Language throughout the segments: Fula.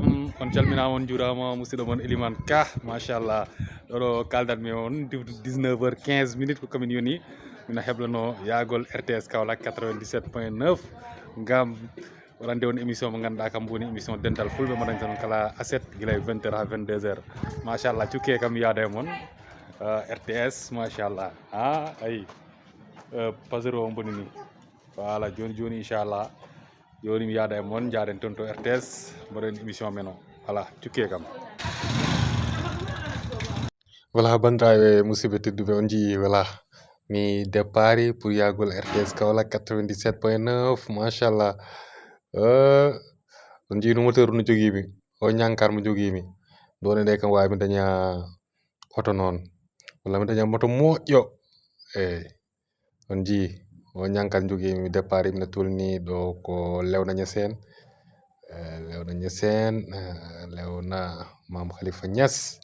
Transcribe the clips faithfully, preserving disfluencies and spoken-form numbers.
On calminaama, on njuuraama, musidɗo mon Elimane Ka, machallah. Ɗo ɗo kaaldanmi on, dix-neuf heures quinze minutes ko kamin yoni. Mina heblano yaagol R T S Kaolack quatre-vingt-dix-sept point neuf. Ngam waɗande on émission mo ngannduɗaa kam woni émission Dental Fulɓe, mo dañta on kala aset gila e vingt heures haa vingt-deux heures. Machallah, cukke kam yaada e mon, euh, R T S, machallah. Ah, ayi, euh, pasero on boni ni. Voilà, jooni jooni, inchallah. Jooni mi yaada e mon, njaaden toon to R T S, mbaɗen émission men o. Voilà, cukke kam. Voilà, banndiraaɓe musidɓe tedduɓe, on njii, voilà, mi départ pour yaagol R T S Kaolack quatre-vingt-dix-sept point neuf, machallah. Euh, on njii no moteur no jogii mi, o ñankar mo jogii mi. Ɗo ne nde kam waawi mi daña oto noon. Walla mi daña moto moƴƴo. Eey. On njii, o ñankar jogii mi départ, mi tolni ɗo ko Lewna Ñaseen. Eh, Lewna Ñaseen, eh, Lewna Maam Khalifa Ñas.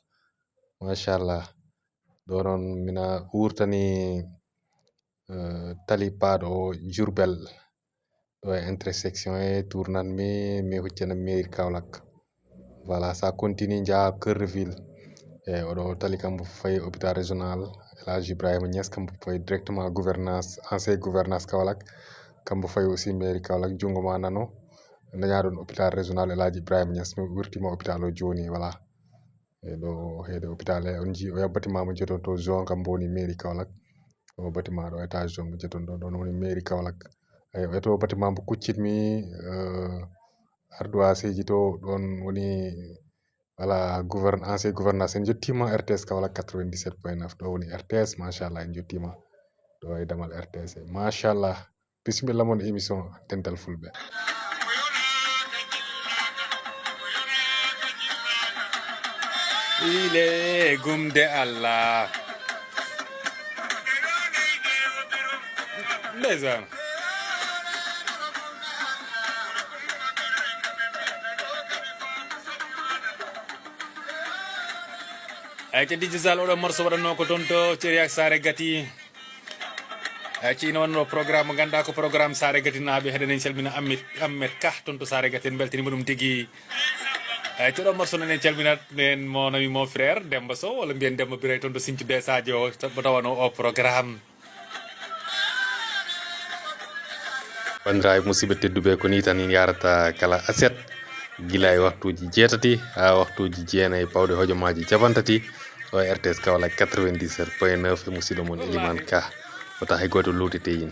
Machallah. Ɗo noon mina wurtani, eh, tali paaɗo o Diourbel. Ɗo e intersection e tournanmi, mi huccana mairie Kaolack. Voilà, ça continue, njaha Cœur de Ville. E oɗo tali kam fayi hôpital régional El Hadj Ibrahima Niass, kam fayi directement gouvernance, ancien gouvernance Kaolack. Kam fayi aussi mairie Kaolack, junngo ma nano. Daña ɗon hôpital régional El Hadj Ibrahima Niass, mi wurtima hôpital o jooni, voilà. E ɗo heede hôpital e on njii o bâtiment mo jeton to zone kam woni mairie Kaolack. O bâtiment ɗo étage zone mo jeton ɗo, ɗon woni mairie Kaolack. Eyi, e to bâtiment mo kuccitmi, eh, ardoiseji to, ɗon woni, voilà, gouverne-, ancien gouvernance. En njottima R T S Kaolack quatre-vingt-dix-sept point neuf, ɗo woni R T S, machallah, en njottima ɗo e damal R T S. Machallah. Bisimilla mon émission Dental Fulɓe. Ile gumde Allah. Ndeysaan. Ay, ca D J Sall, oɗo morceau waɗatnoo ko toon to Ceriak Saare Gati. Ay, ci ino wonno programme mo ngannduɗaa ko programme Saare Gati naaɓe. Heɗen en calmina Ahmed, Ahmed Ka toon to Saare Gati, en mbeltaniima ɗum tigi. Ay, coɗo morceau noon en calminat en mon ami, mon frère Demba Sow, walla mbiyen Demba Biray toon to Sinthiou Bessadio, mo tawanoo o programme. Banndiraaɓe musidɓe tedduɓe, ko nii tan en yarata kala aset, gila e waxtuuji jeetati haa waxtuuji jeenayi pawɗi hojomaaji capantati, o R T S Kaolack quatre-vingt-dix-sept point neuf e musidɗo mon Elimane Ka. Wota hay gooto luutete yin.